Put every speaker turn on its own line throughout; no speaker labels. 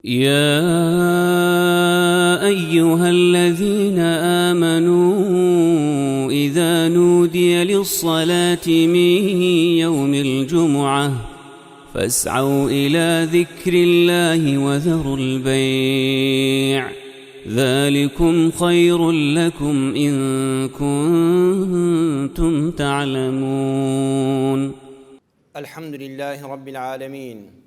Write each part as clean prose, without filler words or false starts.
يا أيها الذين آمنوا إذا نودي للصلاة من يوم الجمعة فاسعوا إلى ذكر الله وذروا البيع ذلكم خير لكم إن كنتم تعلمون.
الحمد لله رب العالمين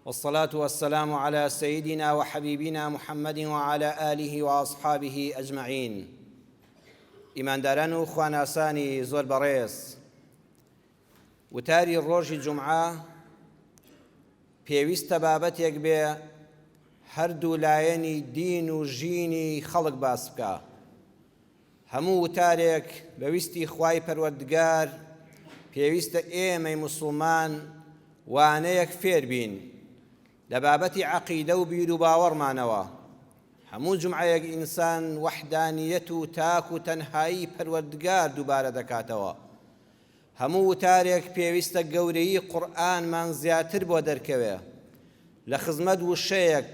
والصلاة والسلام على سيدنا وحبيبنا محمد وعلى آله وأصحابه أجمعين. ئیمانداران و خواناسانی زۆر بەڕێز، وتاری ڕۆژی جومعە پێویستە بابەتێک بێ هەردوو لایەنی دین و ژینی خەڵک باس بکا. هەموو وتارێک بە ویستی خوای پەروەردگار پێویستە ئێمەی موسڵمان وانەیەک فێر بین لە بابەتی عەقیدە و بیروباوەڕمانەوە. هەموو جومعەیەک ئینسان وەحدانیەت و تاک و تەنهایی پەروەردگار دووبارە دەکاتەوە. هەموو وتارێک پێویستە گەورەیی قورئانمان زیاتر بۆ دەرکەوێ. لە خزمەت وشەیەک،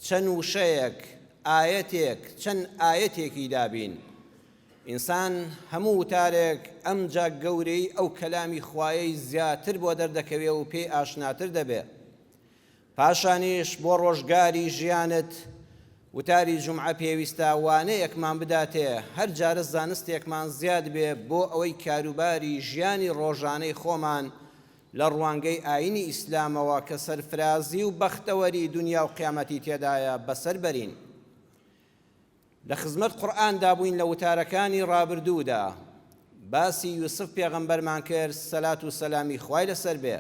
چەند وشەیەک، ئایەتێک، چەند ئایەتێکی دابین. ئینسان هەموو وتارێک ئەمجا گەورەیی ئەو کەلامی خوایەی زیاتر بۆ دەردەکەوێ و پێی ئاشناتر دەبێ. پاشانیش بۆ ڕۆژگاری ژیانت وتاری جومعە پێویستە وانەیەکمان بداتێ هەر جارە زانستێکمان زیاد بێ بۆ ئەوەی کاروباری ژیانی ڕۆژانەی خۆمان لە ڕوانگەی ئاینی ئیسلامەوە کە سەرفرازی و بەختەوەری دونیا و قیامەتی تێدایە بەسەر بەرین. لە خزمەت قورئاندا بووین لە وتارەکانی ڕابردوودا باسی یوسف پێغەمبەرمان کرد سەلات و سەلامی خوای لەسەر بێ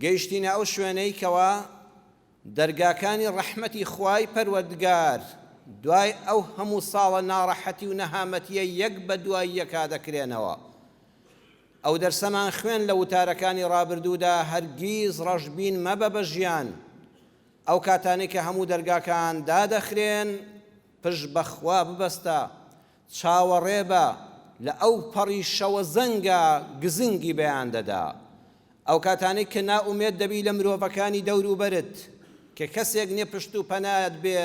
گەیشتینە ئەو شوێنەی کەوا دەرگاکانی ڕەحمەتی خوای پەروەردگار دوای ئەو هەموو ساڵە ناڕەحەتی و نەهامەتیە یەک بە دوای یەکا دەکرێنەوە. ئەو دەرسەمان خوێن لە وتارەکانی ڕابردوودا هەرگیز ڕەشبین مەبە بە ژیان، ئەو کاتانەی کە هەموو دەرگاکان دادەخرێن پشت بە خوا ببەستە، چاوەڕێ بە، لە ئەو پەڕی شەوەزەنگا گزنگی بەیان دەدا. ئەو کاتانەی کە نائومێد دەبی لە مرۆڤەکانی دەوروبەرت، کە کەسێک نیە پشت و پەنات بێ،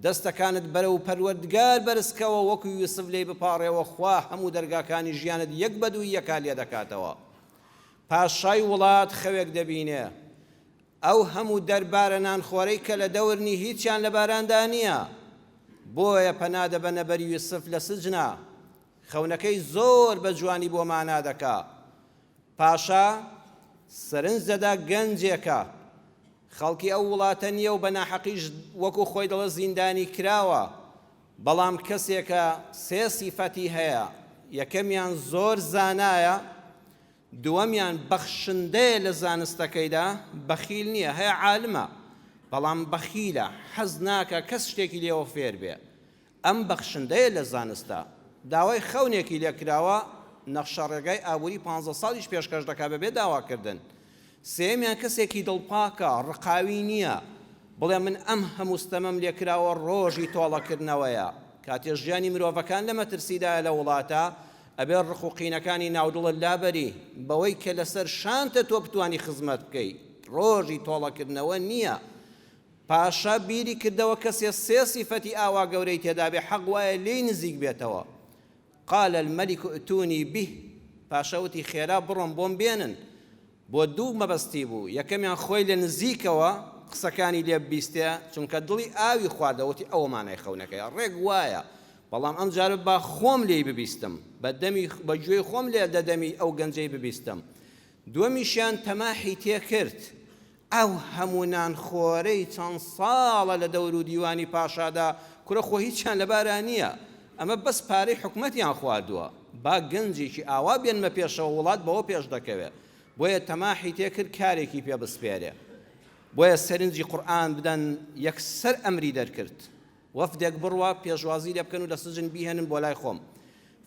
دەستەکانت بەرەو پەروەردگار بەرزکەوە وەکو یوسف لێی بپاڕێوە خوا هەموو دەرگاکانی ژیانت یەک بەدووی یەکا لێدەکاتەوە. پاشای وڵات خەوێک دەبینێ. ئەو هەموو دەربارە نانخۆرەی کە لە دەورنی هیچیان لە باراندا نییە، بۆیە پەنا دەبەنە بەر یوسف لە سجنا، خەونەکەی زۆر بە جوانی بۆ مانا دەکا. پاشا سەرنج دەدا گەنجێکە، خەڵکی ئەو وڵاتە نییە و بە ناحەقیش وەکو خۆی دەڵێ زیندانی کراوە، بەڵام کەسێکە سێ سیفەتی هەیە، یەکەمیان زۆر زانایە، دووەمیان بەخشندەیە لە زانستەکەیدا، بەخیل نییە، هەیە عالمە، بەڵام بەخیلە، حەز ناکا کەس شتێکی لێوە فێر بێ. ئەم بەخشندەیە لە زانستا. داوای خەونێکی لێ کراوە، نەخشەڕێگای ئابووری پانزە ساڵیش پێشکەش دەکا بەبێ داواکردن. سێیەمیان کەسێکی دڵپاکە، ڕقاوی نییە، بڵێ من ئەم هەموو ستەمەم لێ کراوە ڕۆژی تۆڵەکردنەوەیە. کاتێ ژیانی مرۆڤەکان لە مەترسیدایە لە وڵاتە، ئەبێ ڕق و قینەکانی ناو دڵت لابەری بەوەی کە لەسەر شانتە تۆ بتوانی خزمەت بکەی ڕۆژی تۆڵەکردنەوە نییە پاشا بیری کردەوە کەسێ سێ سیفەتی ئاوا گەورەی تێدابێ حەق وایە لێی نزیک بێتەوە قال الملك ائتوني به پاشا وتی خێرا بڕۆن بۆم بێنن بۆ دوو مەبەستی بوو، یەکەمیان خۆی لە نزیکەوە قسەکانی لێ ببیستێ، چونکە دڵی ئاوی خواردەوە وتی ئەوە مانای خەونەکەیە، ڕێک وایە، بەڵام ئەم جارە با خۆم لێی ببیستم، بە دەمی بە گوێی خۆم لێ لە دەمی ئەو گەنجەی ببیستم. دووەمیشیان تەماحی تێ کرد، ئەو هەموو نانخۆرەی چەند ساڵە لە دەور و دیوانی پاشادا، کورە خۆ هیچیان لەبارا نییە، ئەمە بەس پارەی حکومەتیان خواردووە، با گەنجێکی ئاوا بێنمە پێشەوە وڵات بەوە پێش دەکەوێ، بۆیە تەماحی تێکرد کارێکی پێ بسپێرێ. بۆیە سەرنجی قورئان بدەن یەکسەر ئەمری دەرکرد وەفدێک بڕوا پێشوازی لێ بکەن و لە سجن بیهێنن بۆ لای خۆم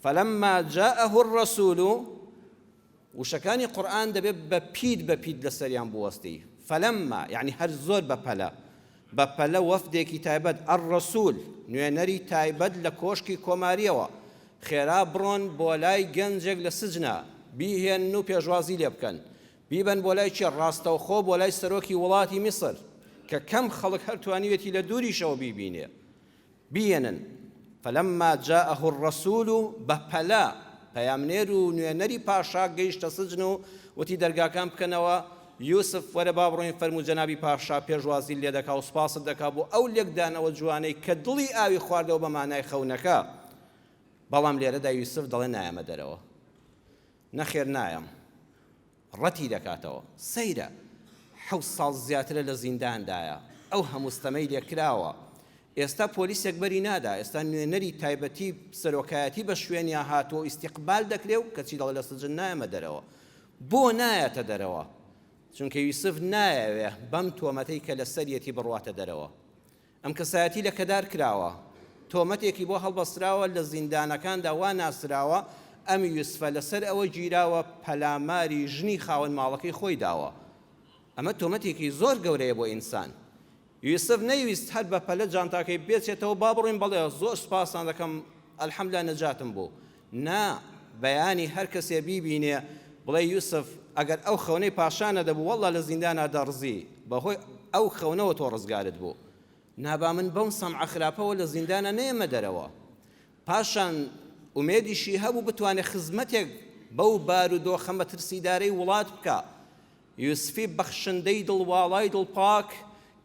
فلما جاءه الرسول وشەکانی قورئان دەبێت بە پیت بە پیت لەسەریان بوەستی، فلما، یەعنی هەر زۆر بە پەلە، بە پەلە وەفدێکی تایبەت، الرسول، نوێنەری تایبەت لە کۆشکی کۆمارییەوە، خێرا بڕۆن بۆ لای گەنجێک لە سجنە، بیهێنن و پێشوازی لێ بکەن. بیبەن بۆ لای کێ؟ ڕاستەوخۆ بۆ لای سەرۆکی وڵاتی میسر. کە کەم خەڵک هەر توانیوێتی لە دووریشەوە بیبینێ. بیێنن، فلما جاءه الرسول، بە پەلە پەیامنێر و نوێنەری پاشا گەیشتە سجن و وتی دەرگاکان بکەنەوە، یوسف وەرە با بڕۆین فەرموو جەنابی پاشا پێشوازیت لێ دەکا و سوپاست دەکا بۆ ئەو لێکدانەوە جوانەی کە دڵی ئاوی خواردەوە بە مانای خەونەکە. بەڵام لێرەدا یوسف دەڵێ نایەمە دەرەوە. نەخێر نایەم. ڕەتی دەکاتەوە. سەیرە! حەوت ساڵ زیاترە لە زینداندایە، ئەو هەموو ستەمەی لێکراوە، ئێستا پۆلیسێک بەری نادا، ئێستا نوێنەری تایبەتی سەرۆکایەتی بە شوێنیا هاتووە و ئیستیقبال دەکرێ و کەچی دەڵێ لە سجن نایەمە دەرەوە. بۆ نایەتە دەرەوە؟ چونکە یوسف نایەوێ بەم تۆمەتەی کە لەسەریەتی بڕواتە دەرەوە. ئەم کەسایەتی لەکەدار کراوە، تۆمەتێکی بۆ هەڵبەستراوە، لە زیندانەکاندا وا ناسراوە، ئەم یوسفە لەسەر ئەوە گیراوە پەلاماری ژنی خاوەن ماڵەکەی خۆی داوە. ئەمە تۆمەتێکی زۆر گەورەیە بۆ ئینسان. یوسف نەیویست هەر بە پەلە جانتاکەی بپێچێتەوە با بڕۆین بەڵێ زۆر سوپاستان دەکەم الحمدللە نەجاتم بوو. نا، بەیانی هەر کەسێ بیبینێ بڵێ یوسف ئەگەر ئەو خەونەی پاشا نەدەبوو وەڵڵا لە زیندانا دەڕزی، بەهۆی ئەو خەونەوە تۆ ڕزگارت بوو. نا با من بەم سەمعە خراپەوە لە زیندانا نەیەمە دەرەوە. پاشان ئومێدیشی هەبوو بتوانێ خزمەتێک بەو بارودۆخە مەترسیدارەی وڵات بکا. یوسفی بەخشندەی دڵ واڵای دڵ پاک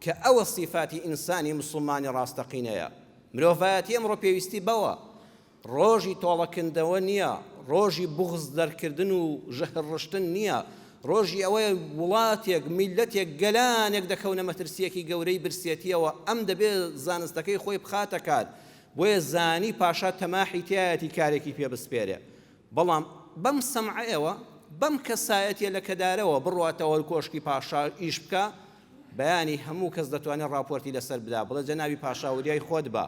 کە ئەوە سیفاتی ئینسانی موسڵمانی ڕاستەقینەیە. مرۆڤایەتی ئەمڕۆ پێویستی بەوە. ڕۆژی تۆڵەکردنەوە نییە، ڕۆژی بوغز دەرکردن و ژەهر ڕشتن نییە، ڕۆژی ئەوەیە وڵاتێک، میللەتێک، گەلانێک دەکەونە مەترسییەکی گەورەی برسێتییەوە، ئەم دەبێ زانستەکەی خۆی بخاتە کار، بۆیە زانی پاشا تەماحی تیایەتی کارێکی پێ بسپێرێ، بەڵام بەم سەمعەیەوە، بەم کەسایەتیە لەکەدارەوە بڕواتەوە کۆشکی پاشا ئیش بکا، بەیانی هەموو کەس دەتوانێ ڕاپۆرتی لەسەر بدا، بڵێ جەنابی پاشا وریای خۆت بە،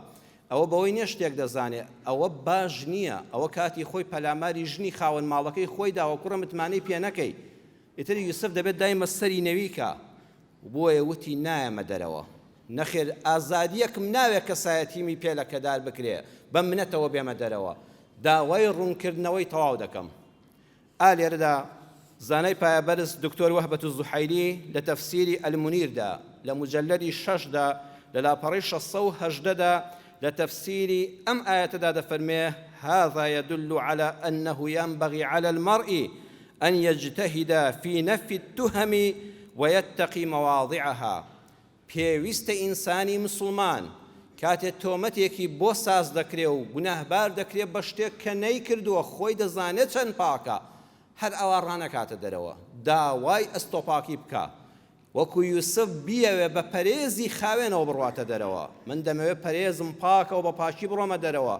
ئەوە بەوەی نیە شتێک دەزانێ ئەوە باش نیە ئەوە کاتی خۆی پەلاماری ژنی خاوەن ماڵەکەی خۆی داوە کوڕە متمانەی پێ نەکەی ئیتر یوسف دەبێت دایمە سەری نەوی کا بۆیە وتی نایەمە دەرەوە نەخێر ئازادیەکم ناوێ کەسایەتیمی پێ لەکەدار بکرێ بە منەتەوە بێمە دەرەوە داوای ڕوونکردنەوەی تەواو دەکەم. ئا لێرەدا زانای پایەبەرز دکتۆر وەهبەت الزحیلی لە تەفسیری المنیر دا لە موجەلەدی شەش دا لە لاپەڕەی 618 دا لە تەفسیری ئەم ئایەتەدا دەفەرمێ، هذا يدل على أنه ينبغي على المرء أن يجتهد في نفي التهم ويتقي مواضعها پێویستە ئینسانی مسوڵمان کاتێ تۆمەتێکی بۆ ساز دەکرێ و گوناهبار دەکرێ بە شتێک کە نەیکردووە خۆی دەزانێ چەند پاکە هەر ئەوا ڕانەکاتە دەرەوە داوای ئەستۆپاکی بکا وەکو یوسف بیەوێ بە پەرێزی خاوێنەوە بڕواتە دەرەوە من دەمەوێ پەرێزم پاکەوە بە پاکی بڕۆمە دەرەوە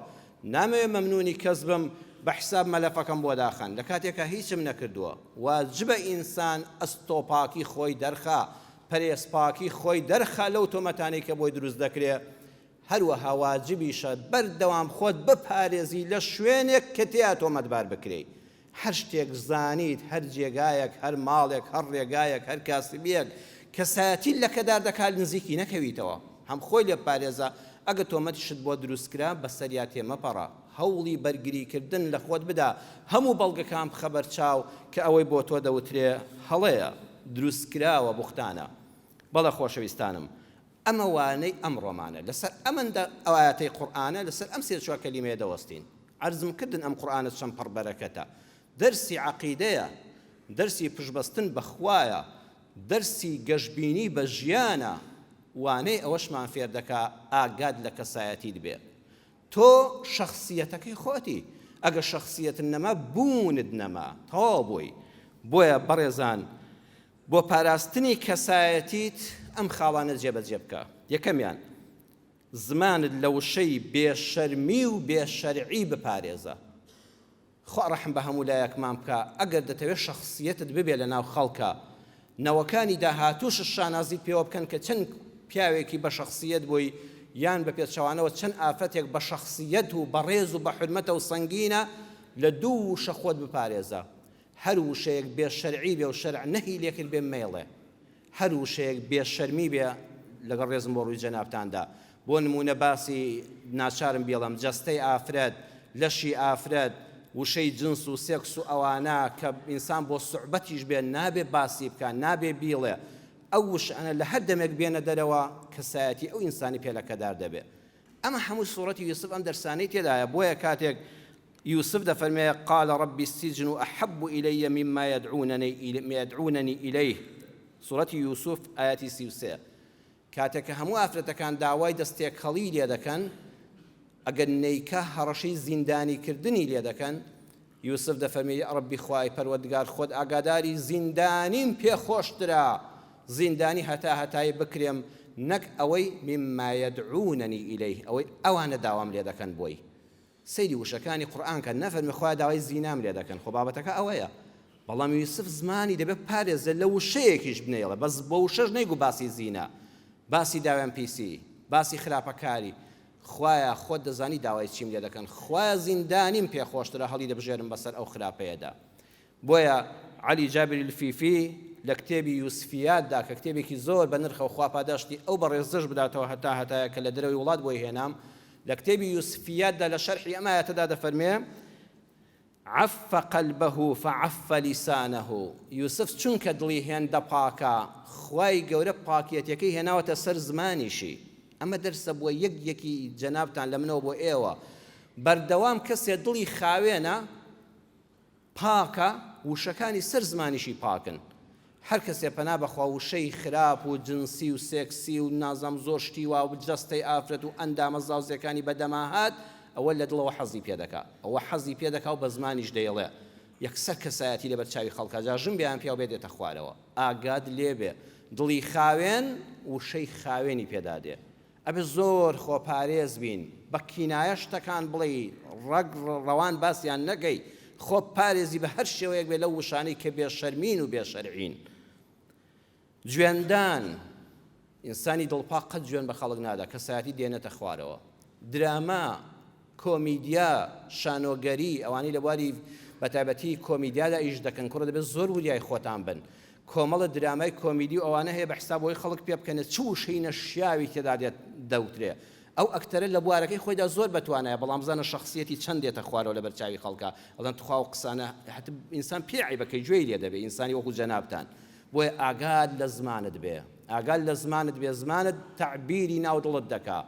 نامەوێ مەمنونی کەس بم بە حساب مەلەفەکەم بۆ داخەن لە کاتێکا هیچم نەکردووە واجبە ئینسان ئەستۆپاکی خۆی دەرخا پەرێزپاکی خۆی دەرخا لەو تۆمەتانەی کە بۆی دروست دەکرێ، هەروەها واجبیشە بەردەوام خۆت بپارێزی لە شوێنێک کە تێیا تۆمەتبار بکرێی، هەر شتێک زانیت، هەر جێگایەک، هەر ماڵێک، هەر ڕێگایەک، هەر کاسبیەک کەسایەتیت لەکەدار دەکات نزیکی نەکەویتەوە، هەم خۆی لێ بپارێزە، ئەگەر تۆمەتیشت بۆ دروست کرا بەسەریا تێمەپەڕە، هەوڵی بەرگریکردن لە خۆت بدە، هەموو بەڵگەکان بخە بەرچاو کە ئەوەی بۆ تۆ دەوترێ هەڵەیە. دروستکراوە بوختانە. بەڵێ خۆشەویستانم ئەمە وانەی ئەمڕۆمانە لەسەر ئەمەندە ئایەتەی قورئانە لەسەر ئەم سێ چوار کەلیمەیە دەوەستین عەرزم کردن ئەم قورئانە چەند پڕ بەرەکەتە دەرسی عەقیدەیە دەرسی پشتبەستن بە خوایە دەرسی گەشبینی بە ژیانە وانەی ئەوەشمان فێر دەکا ئاگات لە کەسایەتیت بێ تۆ شەخسیەتەکەی خۆتی ئەگەر شەخسیەتت نەما بوونت نەما تەواو بووی بۆیە بەڕێزان بۆ پاراستنی کەسایەتیت ئەم خاڵانە جێبەجێ بکە یەکەمیان زمانت لە وشەی بێشەرمی و بێشەرعی بپارێزە خوا ڕەحم بە هەموو لایەکمان بکا ئەگەر دەتەوێ شەخسیەتت ببێ لە ناو خەڵکا نەوەکانی داهاتووشت شانازیت پێوە بکەن کە چەند پیاوێکی بە شەخسیەت بووی یان بە پێچەوانەوە چەند ئافرەتێک بە شەخسیەت و بەڕێز و بە حورمەتە و سەنگینە لە دوو وشە خۆت بپارێزە هەر وشەیەک بێ شەرعی بێ و شەرع نەهی لێکردبێ مەیڵێ هەر وشەیەک بێ شەرمی بێ لەگەڵ ڕێزم بۆ ڕووی جەنابتاندا بۆ نموونە باسی ناچارم بیڵێم جەستەی ئافرەت لەشی ئافرەت وشەی جنس و سێکس و ئەوانە کە ئینسان بۆ سوعبەتیش بێ نابێ باسی بکا نابێ بیڵێ. ئەو وشانە لە هەر دەمێک بێنە دەرەوە کەسایەتی ئەو ئینسانی پێ لەکەدار دەبێ. ئەمە هەموو سوڕەتی یوسف ئەم دەرسانەی تێدایە بۆیە کاتێک یوسف دەفەرمێ قال رب السجن احب الی مما يدعونني الیه سوڕەتی یوسف ئایەتی 33 کاتێک کە هەموو ئافرەتەکان داوای دەست تێکەڵی لێ دەکەن ئەگەر نەیکا هەڕەشەی زیندانی کردنی لێ دەکەن یوسف دەفەرمی ڕەبی خوای پەروەردگار خۆت ئاگاداری زیندانیم پێ خۆشترە زیندانی هەتا هەتایی بکرێم نەک ئەوەی مما يدعونني إليه ئەوەی ئەوانە داوام لێ دەکەن بۆی سەیری وشەکانی قورئان کە نەفەرمی خوایە داوای زینام لێ دەکەن خۆ بابەتەکە ئەوەیە بەڵام یوسف زمانی دەبێت پارێزێت لە وشەیەکیش بنەیڵێ بەس بۆ وشەش نەیگو باسی زینا باسی داوێن پیسی باسی خراپەکاری خوایە خۆت دەزانی داوای چیم لێ دەکەن خوایە زیندانیم پێ خۆشترە هەڵی دەبژێرم بەسەر ئەو خراپەیەدا بۆیە عەلی جابر الفیفی لە کتێبی یوسفیاتدا کە کتێبێکی زۆر بە نرخە و خوا پاداشتی ئەو بەڕێزەش بداتەوە هەتا هەتایە کە لە دەرەوەی وڵات بۆی هێنام لە کتێبی یوسفیاتدا لە شەرحی ئەم ئایەتەدا دەفەرمێ عف قلبه فعف لسانه یوسف چونکە دڵی هێندە پاکە خوای گەورە پاکیەتەکەی هێناوەتە سەر زمانیشی ئەمە دەرسە بۆ یەک یەکی جەنابتان لە منەوە بۆ ئێوە بەردەوام کەسێ دڵی خاوێنە پاکە وشەکانی سەر زمانیشی پاکن هەر کەسێ پەنا بەخوا وشەی خراپ و جنسی و سێکسی و نازانم زۆر شتی وا و جەستەی ئافرەت و ئەندامە زاوزێکانی بەدەما هات ئەوە لە دڵەوە حەزی پێ دەکا ئەوە حەزی پێ دەکا و بە زمانیش دەیڵێ یەکسەر کەسایەتی لەبەر چاوی خەڵکا جا ژن بێ یان پیاو بێ دێتە خوارەوە ئاگات لێ بێ دڵی خاوێن وشەی خاوێنی پێدا دێ ئەبێ زۆر خۆپارێز بین بە کینایە شتەکان بڵێی ڕەگ ڕەوان باسیان نەکەی خۆ پارێزی بە هەر شێوەیەک بێ لەو وشانەی کە بێ شەرمین و بێ شەرعین جوێندان ئینسانی دڵپاک قەت جوێن بە خەڵک نادا کەسایەتی دێنێتە خوارەوە دراما کۆمیدیا، شانۆگەری، ئەوانەی لە بواری بەتایبەتی کۆمیدیادا ئیش دەکەن کوڕە دەبێت زۆر وریای خۆتان بن. کۆمەڵە درامای کۆمیدی و ئەوانە هەیە بە حساب ئەوەی خەڵک پێ بکەنێت چ وشەی نەشیاوی تێدا دێت دەوترێ. ئەو ئەکتەرە لە بوارەکەی خۆیدا زۆر بەتوانایە بەڵام بزانە شەخسیەتی چەند دێتە خوارەوە لەبەر چاوی خەڵکا ئەڵێن تخوا ئەو قسانە هەت ئینسان پێ عەیبە کە گوێی لێ دەبێ ئینسانی وەکو جەنابتان. بۆیە ئاگات لە زمانت بێ ئاگات لە زمانت بێ زمانت تەعبیری ناو دڵت دەکا.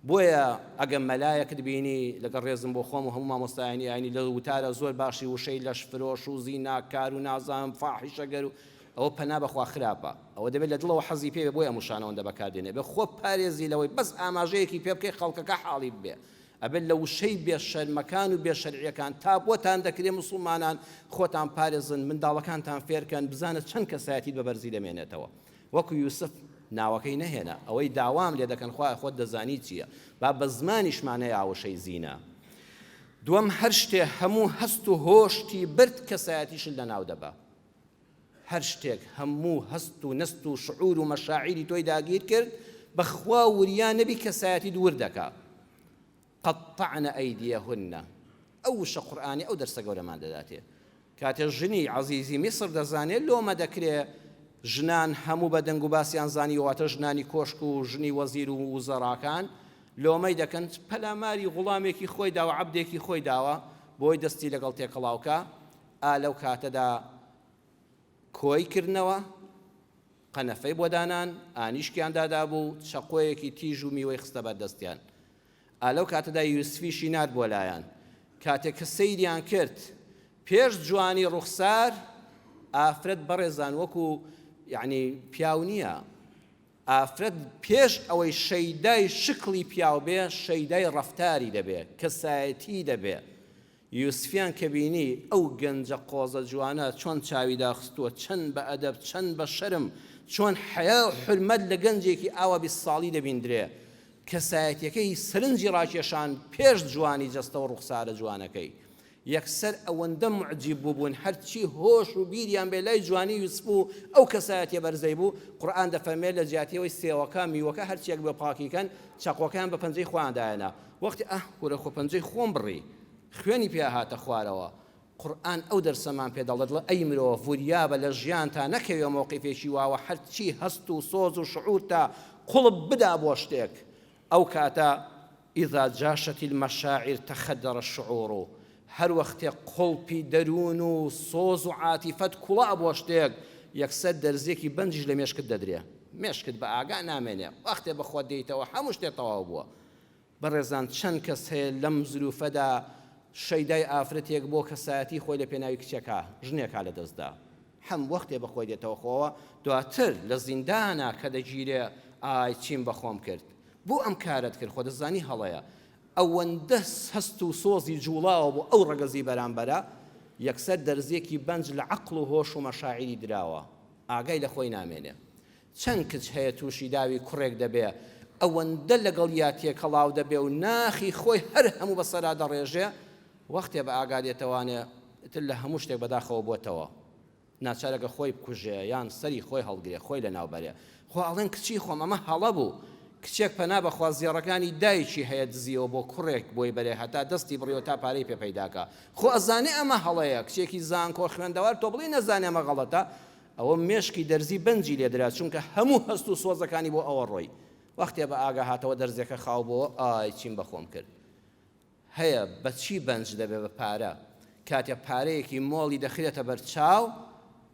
بۆیە ئەگە مەلایەکت بینی، لەگەڵ ڕێزم بۆ خۆم و هەموو مامۆستایانی ئاینی، لە وتارە زۆر باشی وشەی لەشفرۆش و زیناکار و نازانم فاحیشەگەر و ئەوە پەنا بەخوا خراپە. ئەوە دەبێت لە دڵەوە حەزی پێ بێ بۆیە ئەم وشانە ئەوەندە بەکار دێنێ. ئەبێ خۆ پارێزی لەوەی بەس ئاماژەیەکی پێ بکەی خەڵکەکە حاڵی ببێ. ئەبێت لە وشەی بێ شەرمەکان و بێ شەرعیەکان تا بۆتان دەکرێ موسڵمانان خۆتان پارێزن، منداڵەکانتان فێرکەن، بزانە چەند کەسایەتیت بە بەرزی دەمێنێتەوە. وەکو یوسف ناوەکەی نەهێنا ئەوەی داوام لێ دەکەن خوایە خۆت دەزانی چییە با بە زمانیشمان نەیا وشەی زینا دووەم هەر شتێ هەموو هەست و هۆشتی برد کەسایەتیشت لەناو دەبا هەر شتێک هەموو هەست و نەست و شعور و مەشاعیری تۆی داگیر کرد بەخوا وریا نەبی کەسایەتیت ورد دەکا قطعن ایدیهن، ئەو وشە قورئانی ئەو دەرسە گەورەمان دەداتێ. کاتێ ژنی عەزیزی میسر دەزانێ لۆمە دەکرێ ژنان هەموو بە دەنگ و باسیان زانیوە واتە ژنانی کۆشک و ژنی وەزیر و وزەراکان لۆمەی دەکەن پەلاماری غوڵامێکی خۆی داوە عەبدێکی خۆی داوە بۆی دەستی لەگەڵ تێکەڵاوکە ئا لەو کاتەدا کۆی کردنەوە قەنەفەی بۆ دانان ئانیشکیان دادابوو چەقۆیەکی تیژ و میوەی خستە بەردەستیان ئا لەو کاتەدا یوسفیشی نارد بۆ لایان. کاتێک کە سەیریان کرد، پێش جوانی ڕوخسار، ئافرەت بەڕێزان وەکو یەعنی پیاو نییە. ئافرەت پێش ئەوەی شەیدای شکڵی پیاو بێ، شەیدای ڕەفتاری دەبێ، کەسایەتیی دەبێ. یوسفیان کە بینی ئەو گەنجە قۆزە جوانە چۆن چاوی داخستووە، چەند بە ئەدەب، چەند بە شەرم، چۆن حەیا و حورمەت لە گەنجێکی ئاوا 20 ساڵی دەبیندرێ، کەسایەتیەکەی سەرنجی ڕاکێشان پێش جوانی جەستە و ڕوخسارە جوانەکەی. یەکسەر ئەوەندە موعجیب بووبوون هەرچی هۆش و بیریان بێ لای جوانی یوسف و ئەو کەسایەتیە بەرزەی بوو، قورئان دەفەرمێ لە جیاتی ئەوەی سێوەکە، میوەکە هەرچیەک بێ پاکی کەن، چەقۆکەیان بە پەنجەی خۆیان دایەنا. وەختی ئاه کورە خۆ پەنجەی خۆم بڕی خوێنی پیا هاتە خوارەوە. قورئان ئەو دەرسەمان پێ دەڵێت دڵێ ئەی مرۆڤ وریابە لە ژیانتا نەکەویە مەوقیفێکی واوە هەرچی هەست و سۆز و شعورتا قوڵپ بدا بۆ شتێک ئەو کاتە اذا جاشت المشاعر تخدر الشعور هەر وەختێ قوڵپی دەروون و سۆز و عاتیفەت کوڵا بۆ شتێک. یەکسەر دەرزیەکی بەنجیش لە مێشکت دەدرێ مێشکت بە ئاگا نامێنێ وەختێ بە خۆت دێیتەوە هەموو شتێ تەواو بووە. بەڕێزان چەند کەس هەیە لەم زروفەدا شەیدای ئافرەتێک بۆ کەسایەتی خۆی لە پێناوی کچێکا ژنێکا لە دەست دا هەم وەختێ بە خۆی دێتەوە خۆوە دواتر لە زیندانا کە دەگیرێ ئای چیم بە خۆم کرد بۆ ئەم کارەت کرد خۆ دەزانی هەڵەیە ئەوەندە هەست و سۆزی جوڵاوە بۆ ئەو ڕەگەزی بەرامبەرە یەکسەر دەرزیەکی بەنج لە عەقڵ و هۆش و مەشاعیری دراوە ئاگای لە خۆی نامێنێ چەند کچ هەیە توشی داوی کوڕێک دەبێ ئەوەندە لەگەڵیا تێکەڵاو دەبێ و ناخی خۆی هەر هەموو بەسەرا دەڕێژێ وەختێ بە ئاگا دێتەوانێ ئیتر لە هەموو شتێک بەداخەوە بۆتەوە ناچارە کە خۆی بکوژێ یان سەری خۆی هەڵگرێ خۆی لەناو بەرێ خۆ ئەڵێن کچی خۆم ئەمە هەڵە بوو کچێک پەنا بەخوا زێڕەکانی دایکی هەیە دزیەوە بۆ کوڕێک بۆی بەرێ هەتا دەستی بڕیەوە تا پارەی پێ پەیداکا خۆ ئەزانێ ئەمە هەڵەیە کچێکی زانکۆ خوێندەوار تۆ بڵێی نەزانێ ئەمە غەڵەتە ئەوە مێشکی دەرزی بەنجی لێدرا چونکە هەموو هەست و سۆزەکانی بۆ ئەوە ڕۆی وەختێ بە ئاگا هاتەوە دەرزیەکە خاو بۆوە ئای چیم بە خۆم کرد هەیە بە چی بەنج دەبێ بە پارە کاتێ پارەیەکی مۆڵی دەخرێتە بەر چاو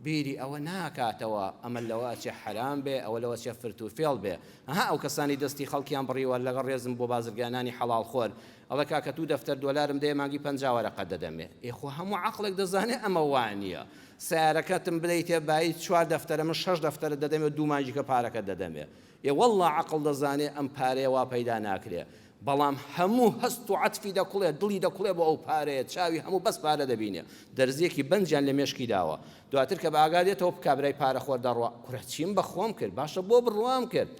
بیری ئەوە ناکاتەوە ئەمە لەوە ئەچێ حەرام بێ ئەوە لەوە چێ فرت و فێڵ بێ ئەها ئەو کەسانی دەستی خەڵکیان بڕیوە لەگەڵ ڕێزم بۆ بازرگانانی حەڵاڵ خۆر ئەڵێ کاکە توو دەفتەر دۆلارم دەیە مانگی 50 وەرەقەت دەدەمێ ئێ خۆ هەموو عەقڵێک دەزانێ ئەمە وا نییە سەیارەکەتم بدەیتێ بایی چوار دەفتەرە من شەش دەفتەرت دەدەمێ و دوو مانگی کە پارەکەت دەدەمێ ئێ وەڵڵا عەقڵ دەزانێ ئەم پارەیە وا پەیدا ناکرێ بەڵام هەموو هەست و عەتفی دەکوڵێ دڵی دەکوڵێ بۆ ئەو پارەیە چاوی هەموو بەس پارە دەبینێ دەرزیەکی بەنجیان لە مێشکی داوە دواتر کە بە ئاگا دێتەوە کابرای پارەخۆر دەڕوا کورە چیم بە خۆم کرد باشە بۆ بڕوام کرد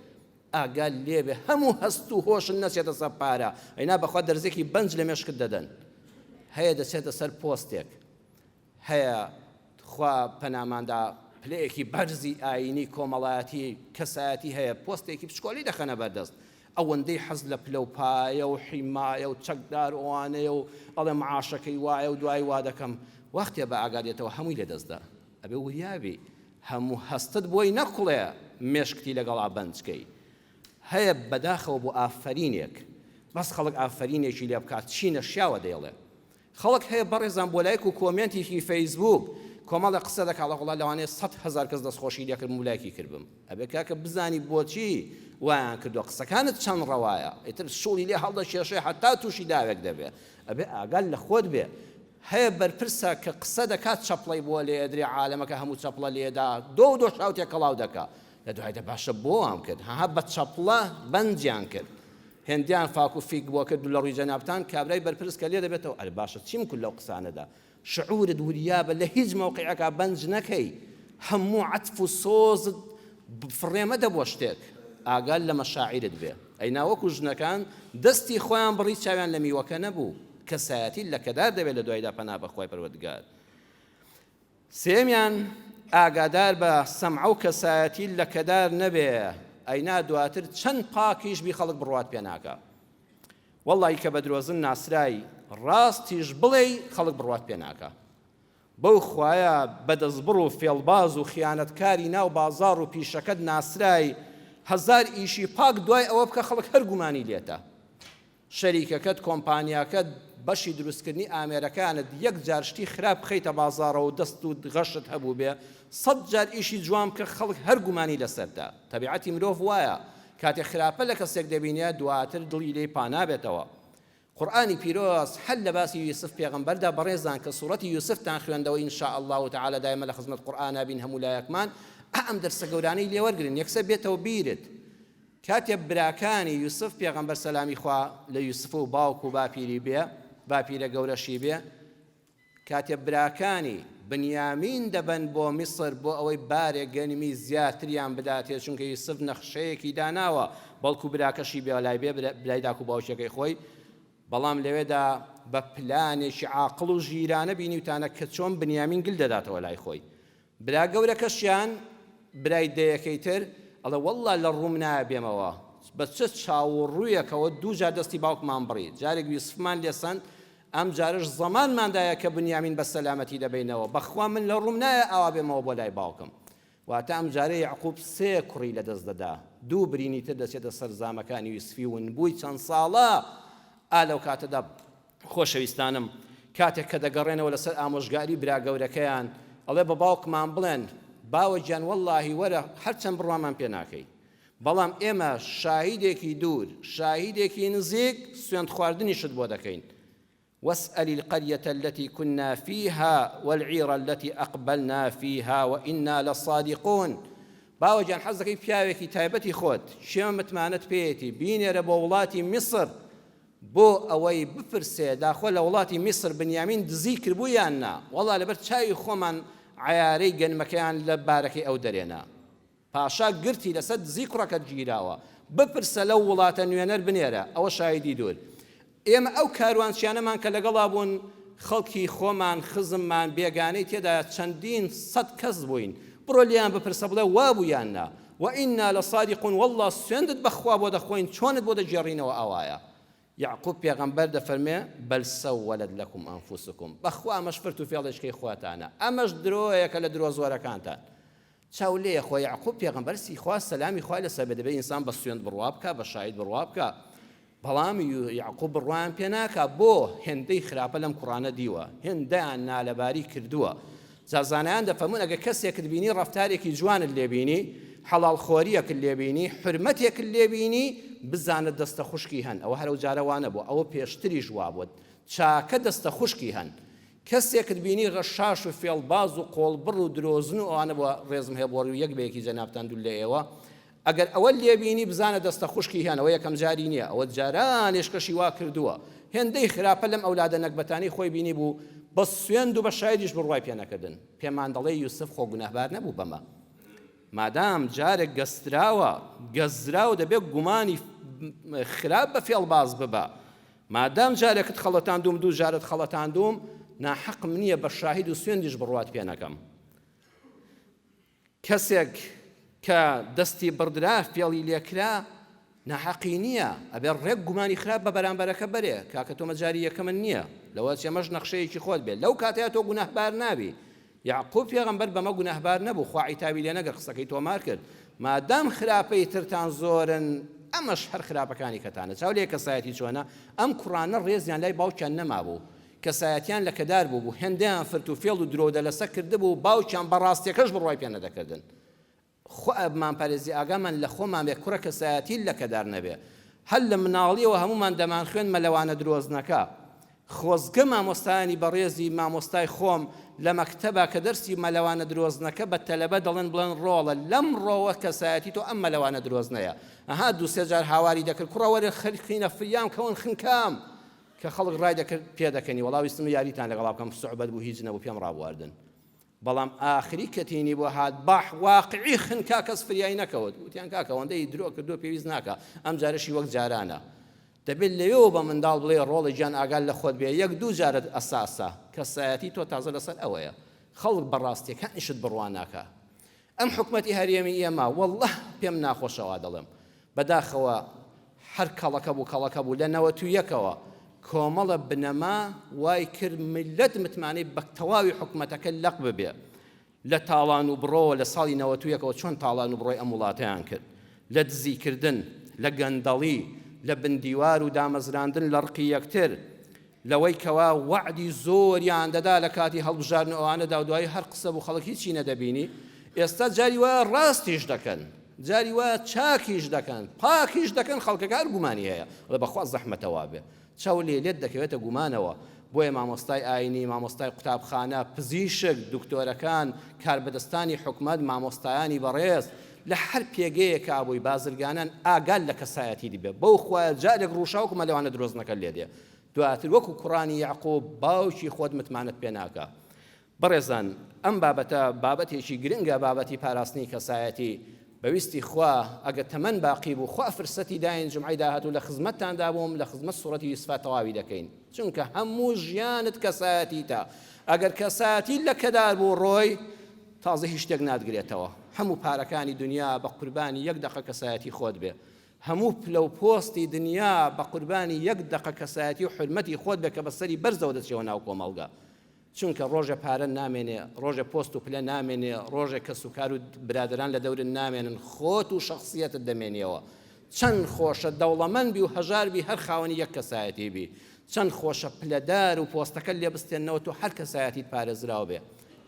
ئاگات لێبێ هەموو هەست و هۆشت نەچێتە سەر پارە ئەینا بەخوا دەرزێکی بەنج لە مێشکت دەدەن هەیە دەچێتە سەر پۆستێک هەیە تخوا پەناماندا پلەیەکی بەرزی ئایینی کۆمەڵایەتی کەسایەتی هەیە پۆستێکی بچکۆلی دەخەنە بەردەست ئەوەندەی حەز لە پلە و پایە و حیمایە و چەکدار و ئەوانەیە و ئەڵێ معاشەکەی وایە و دوای وا دەکەم وەختێ بە ئاگا دێتەوە هەمووی لەدەستدا ئەبێ وریابی هەموو هەستت بۆی نەکوڵێ مێشکتی لەگەڵا بەنجکەی هەیە بەداخەوە بۆ ئافەرینێک بەس خەڵک ئافەرینێکی لێ بکات چی نەشیاوە دەیڵێ خەڵک هەیە بەڕێزان بۆ لایک و کۆمێنتێکی فەیسبووک کۆمەڵێک قسە دەکا ئەڵێ وەڵا لەوانەیە 100,000 کەس دەستخۆشی لێکردم و لایکی کردبم ئەبێ کاکە بزانی بۆچی وایان کردووە قسەکانت چەند ڕەوایە ئیتر شوڵی لێ هەڵدەکێشێ هەتا تووشی داوێک دەبێ ئەبێ ئاگات لە خۆت بێ هەیە بەرپرسە کە قسە دەکات چەپڵەی بۆ لێ ئەدرێ عالەمەکە هەموو چەپڵە لێدا دۆ و دۆشاو تێکەڵاو دەکا لە دوایدا باشە بۆ وام کرد ها بە چەپڵە بەنجیان کرد هێندیان فاک و فیک بۆ کرد و لە ڕووی جەنابتان کابرای بەرپرس کە لێ دەبێتەوە ئەرێ باشە چیم کرد لەو قسانەدا شعورت وریابە لە هیچ مەوقعێکا بەنج نەکەی هەموو عەتف و سۆزت فڕێ مەدە بۆ شتێک ئاگات لە مەشاعیرت بێ ئەینا وەکو ژنەکان دەستی خۆیان بڕی چاویان لە میوەکە نەبوو کەسایەتی لەکەدار دەبێت لە دوایدا پەنا بەخوای پەروەردگار سێیەمیان، ئاگادار بە سەمعە و کەسایەتی لەکەدار نەبێ، ئەینا دواتر چەند پاکیش بی خەڵک بڕوات پێ ناکا. وەڵڵاهی کە بە درۆزن ناسرای، ڕاستیش بڵێی خەڵک بڕوات پێ ناکا. بەو خوایە بە دەستبڕ و فێڵباز و خیانەتکاری ناو بازاڕ و پیشەکەت ناسرای، هەزار ئیشی پاک دوای ئەوە بکە خەڵک هەر گومانی لێتە. شەریکەکەت، کۆمپانیاکەت، بەشی دروستکردنی ئامێرەکانت، یەک جار شتی خراپ بخەیتە بازاڕەوە و دەست و غەشت هەبووبێ، سەت جار ئیشی جوان بکە خەڵک هەر گومانی لەسەرتە. تەبیعەتی مرۆڤ وایە، کاتێ خراپە لە کەسێک دەبینێ دواتر دڵی لێی پانابێتەوە. قورئانی پیرۆز هەر لە باسی یوسف پێغەمبەردا بەڕێزان کە سوڕەتی یوسفتان خوێندەوە ان شاء اللە تعالی دایمە لە خزمەت قورئانا بین هەموو لایەکمان ئا ئەم دەرسە گەورانەی لێوەرگرن یەکسەر بێتەوە بیرت کاتێ براکانی یوسف پێغەمبەر سەلامی خوا لە یوسف و باوک و باپیری بێ، باپیرە گەورەشی بێ، کاتێ براکانی بنیامین دەبەن بۆ میسر بۆ ئەوەی بارێک گەنمی زیاتریان بداتێ، چونکە یوسف نەخشەیەکی داناوە، بەڵکو براکەشی بێ لای بێ، برای داک و باوکیەکەی خۆی، بەڵام لەوێدا بە پلانێکی عاقڵ و ژیرانە بینیوتانە کە چۆن بنیامین گل دەداتەوە لای خۆی. برا گەورەکەشیان برای دەیەکەی تر ئەڵێ وەڵڵا لە ڕووم نایە بێمەوە بە چ چاو و ڕوویەکەوە دوو جار دەستی باوکمان بڕی جارێک یوسفمان لێ سەند ئەم جارەش زەمانمان دایە کە بنیامین بە سەلامەتی دەبەینەوە بەخوا من لە ڕووم نایە ئاوا بێمەوە بۆ لای باوکم واتە ئەم جارە یەعقوب سێ کوڕی لەدەست دەدا دوو برینی تر دەچێتە سەر زامەکانی یوسفی ونبووی چەند ساڵە ئا لەو کاتەدا خۆشەویستانم کاتێک کە دەگەڕێنەوە لەسەر ئامۆژگاری برا گەورەکەیان ئەڵێ بە باوکمان بڵێن. باوە گیان وەڵڵاهی وەرە هەرچەند بڕوامان پێ ناکەی بەڵام ئێمە شاهیدێکی دوور شاهیدێکی نزیک سوێند خواردنیشت بۆ دەکەین واسأل القرية التي كنا فيها والعير التي أقبلنا فيها وإنا لصادقون باوە گیان حەز دەکەی پیاوێکی تایبەتی خۆت کێ متمانەت پێیەتی بینێرە بۆ وڵاتی میسر بۆ ئەوەی بپرسێ داخۆ لە وڵاتی میسر بنیامین دزی کردبوو یان نا وەڵا لەبەر چاوی خۆمان عەیارەی گەنمەکەیان لە بارەکەی ئەو دەرێنا پاشا گرتی لەسەر دزی کوڕەکەت گیراوە بپرسە لەو وڵاتە نوێنەر بنێرە ئەوە شایدی دوور ئێمە ئەو کاروانچیانەمان کە لەگەڵا بوون خەڵکی خۆمان خزممان بێگانەی تێدا چەندین سەد کەس بووین بڕۆ لێیان بپرسە بڵێ وابوو یان نا وإنا لصادقون واللە سوێندت بەخوا بۆ دەخۆین چۆنت بۆ دەگێڕینەوە ئاوایە یەعقوب پێغەمبەر دەفەرمێ، بل سولت لکم انفسکم، بەخوا ئەمەش فرت و فێڵێچکەی خۆتانە، ئەمەش درۆیەکە لە درۆ زۆرەکانتان. چاو لێیە خۆ یەعقوب پێغەمبەر سی خوا سەلامی خوای لەسەر بێ دەبێ ئینسان بە سوێند بڕوا بکا بە شاهید بڕوا بکا بەڵام یەعقوب بڕوایان پێ ناکا بۆ هێندەی خراپە لەم کوڕانە دیوە هێندەیان نالەباری کردووە جا زانایان دەفەرموون ئەگەر کەسێکت بینی ڕەفتارێکی جوانت لێ بینی، حەڵاڵ خۆرییەکت لێ بینی، حورمەتێکت لێ بینی، بزانە دەستە خوشکی هەن، ئەوە هەر ئەو جارە وا نەبووە، ئەوە پێشتریش وا بووە، چاکە دەستە خوشکی هەن. کەسێکت بینی غەشاش و فێڵباز و قۆڵبڕ و درۆزن و ئەوانە بووە، ڕێزم هەیە بۆ ڕووی یەک بە یەکی جەنابتان دوور لە ئێوە، ئەگەر ئەوەت لێ بینی بزانە دەستە خوشکی هێن ئەوە یەکەم جاری نیە ئەوە جارانێش کەشی وا کردووە هێندەی خراپە لەم ئەولادە نەگبەتانەی خۆی بینی بوو بە سوێند و بە شایدیش بڕوای پێ نەکردن پێمان دەڵێ یوسف خۆ گوناهبار نەبوو بەمە مادام جارێک گەستراوە گەزراو دەبێت گومانی خراپ بە فێڵباز ببە مادام جارێکت خەڵەتاندوم دوو جارت خەڵەتاندوم ناحەقم نییە بە شاهید و سوێندیش بڕوات پێ نەکەم کەسێک کە دەستی بڕدرا فێڵی لێکرا ناحەقی نییە ئەبێ ڕێک گومانی خراپ بە بەرامبەرەکە بەرێ کاکە تۆ مەجاری یەکەمن نییە لەوە چێمەش نەخشەیەکی خۆت بێت لەو کاتەیە تۆ گوناهبار نابی یعقوب پێغەمبەر بەمە گوناهبار نەبوو خوا عیتابی لێ نەگەر قسەکەی تۆمار کرد مادام خراپەی ترتان زۆرن ئەمەش هەر خراپەکانی کەتانە چاو لێ کەسایەتی چۆنە ئەم کوڕانە ڕێزیان لای باوکیان نەمابوو کەسایەتیان لەکەدار بووبوو، هێندەیان فرت و فێڵ و درۆو دەلەسە کردبوو، باوکیان بە ڕاستیەکەش بڕوای پێ نەدەکردن. خوا بمانپارێزی ئاگامان لە خۆمان بێ کوڕە کەسایەتیت لەکەدار نەبێ. هەر لە مناڵیەوە هەموومان دەمانخوێند مەلەوانە درۆزنەکە. خۆزگە مامۆستایانی بەڕێزی مامۆستای خۆم لە مەکتەبا کە دەرسی مەلەوانە درۆزنەکە بە تەلەبە دەڵێن بڵێن ڕۆڵە لەمڕۆوە کەسایەتی تۆ ئەم مەلەوانە درۆزنەیە. ئەها دوو سێ جار هاواری دەکرد کوڕە وەرە خنکینە فریام کەون خنکام. کە خەڵک ڕای دەکرد پێدەکەنی وەڵا ویستم یاریتان لەگەڵا بکەم سوعبەت بوو هیچ نەبوو پێم ڕابواردن بەڵام ئاخری کە تینی بۆ هات باح واقعی خنکا کەس فریای نەکەوت وتیان کاکە ئەوەندەی درۆ کردووە پێویست ناکا ئەم جارەشی وەک جارانە دەبێت لەوێوە بە منداڵ بڵێ ڕۆڵە گیان ئاگات لە خۆت بێ یەک دوو جارت ئەساسە کەسایەتی تۆ تازە لەسەر ئەوەیە خەڵک بە ڕاستیەکانیشت بڕوا ناکا ئەم حکومەتی هەرێمی ئێمە واللە پێم ناخۆشە وا دەڵێم بەداخەوە هەر کەڵەکە بوو کەڵەکە بوو لە نەوەت و یەکەوە کۆمەڵە بنەما وای کرد میللەت متمانەی بە تەواوی حکومەتەکە لەق ببێ لە تاڵان و بڕۆوە لە ساڵی نەوەت و یەکەوە چۆن تاڵان و بڕۆی ئەم وڵاتەیان کرد لە دزیکردن لە گەندەڵی لە بندیوار و دامەزراندن لە ڕقی یەکتر لەوەی کەوا وەعدی زۆریان دەدا لە کاتی هەڵبژاردن و ئەوانەدا و دوایی هەر قسە بوو خەڵک هیچی نەدەبینی، ئێستا جاری وایە ڕاستیش دەکەن، جاری وایە چاکیش دەکەن، پاکیش دەکەن، خەڵکەکە هەر گومانی هەیە، ئەڵێ بەخوا زەحمەتە وابێ، چاو لێ لێت دەکەوێتە گومانەوە، بۆیە مامۆستای ئاینی، مامۆستای قوتابخانە، پزیشک، دکتۆرەکان، کاربەدەستانی حکومەت، مامۆستایانی بەڕێز، لە هەر پێگەیەکا بووی، بازرگانان، ئاگات لە کەسایەتیت بێ، بەو خوایە جارێک ڕووشاو وەکو مەلەوانە درۆزنەکەت لێ دێ، دواتر وەکو کوڕانی یەعقوب باوکی خۆت متمانەت پێ ناکا. بەڕێزان ئەم بابەتە بابەتێکی گرنگە بابەتی پاراستنی کەسایەتی، بە ویستی خوا ئەگەر تەمەن باقی بوو خوا فرسەتی داین جومعەی داهاتوو لە خزمەتتاندا بووم لە خزمەت سوڕەتی یوسفا تەواوی دەکەین چونکە هەموو ژیانت کەسایەتیتە ئەگەر کەسایەتی لەکەدار بوو ڕۆی تازە هیچ شتێک ناتگرێتەوە هەموو پارەکانی دنیا بە قوربانی یەک دەقە کەسایەتی خۆت بێ هەموو پلە و پۆستی دنیا بە قوربانی یەک دەقە کەسایەتی و حورمەتی خۆت بێ کە بە سەری بەرزەوە دەچیەوە ناو کۆمەڵگە چونکە ڕۆژێ پارە نامێنێ ڕۆژێ پۆست و پلە نامێنێ ڕۆژێ کەس و کار و برادەران لە دەورت نامێنن خۆت و شەخسیەتت دەمێنیەوە چەند خۆشە دەوڵەمەند بی و هەژار بی هەر خاوەنی یەک کەسایەتی بی چەند خۆشە پلەدار و پۆستەکەت لێ بستێننەوە تۆ هەر کەسایەتیت پارێزراو بێ.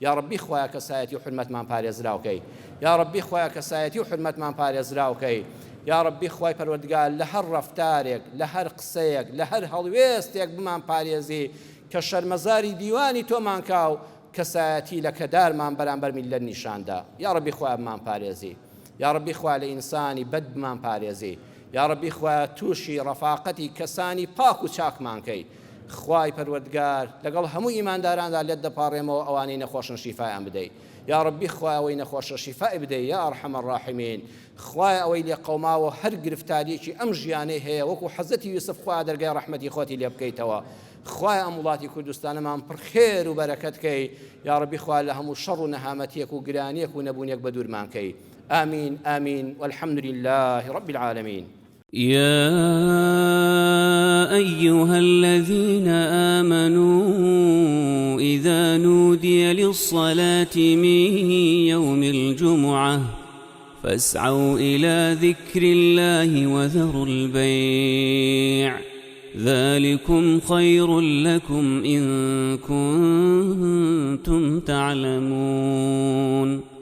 یاڕەبی خوایە کەسایەتی و حورمەتمان پارێزراو کەی یاڕەبی خوایە کەسایەتی و حورمەتمان پارێزراو کەی یاڕەبی خوای پەروەردگار لە هەر ڕەفتارێک لە هەر قسەیەک لە هەر هەڵوێستێک بمان پارێزی کە شەرمەزاری دیوانی تۆمان کا و کەسایەتی لەکەدارمان بەرامبەر میللەت نیشاندا یاڕەبی خوایە بمان پارێزی یاڕەبی خوایە لە ئینسانی بەد بمان پارێزی یاڕەبی خوایە توشی ڕەفاقەتی کەسانی پاک و چاکمان کەی خوای پەروەردگار لەگەڵ هەموو ئیمانداراندا لێت دەپاڕێمەوە ئەوانەی نەخۆشن شیفایان بدەی یاڕەبی خوایە ئەوەی نەخۆشە شیفای بدەی یا ارحم الراحمین خوایە ئەوەی لێ قەوماوە هەر گرفتاریەکی ئەم ژیانەی هەیە وەکو حەزرەتی یوسف خوایە دەرگای ڕەحمەتی خۆتی لێ بکەیتەوە خوایە ئەم وڵاتی کوردستانەمان پڕ خێر و بەرەکەت کەی یاڕەبی خوایە لە هەموو شەڕ و نەهامەتیەک و گرانیەک و نەبوونێک بەدوورمان کەی آمین آمین والحمد لله رب العالمین.
يا أيها الذين آمنوا إذا نودي للصلاة من يوم الجمعة فاسعوا إلى ذكر الله وذروا البيع ذلكم خير لكم إن كنتم تعلمون.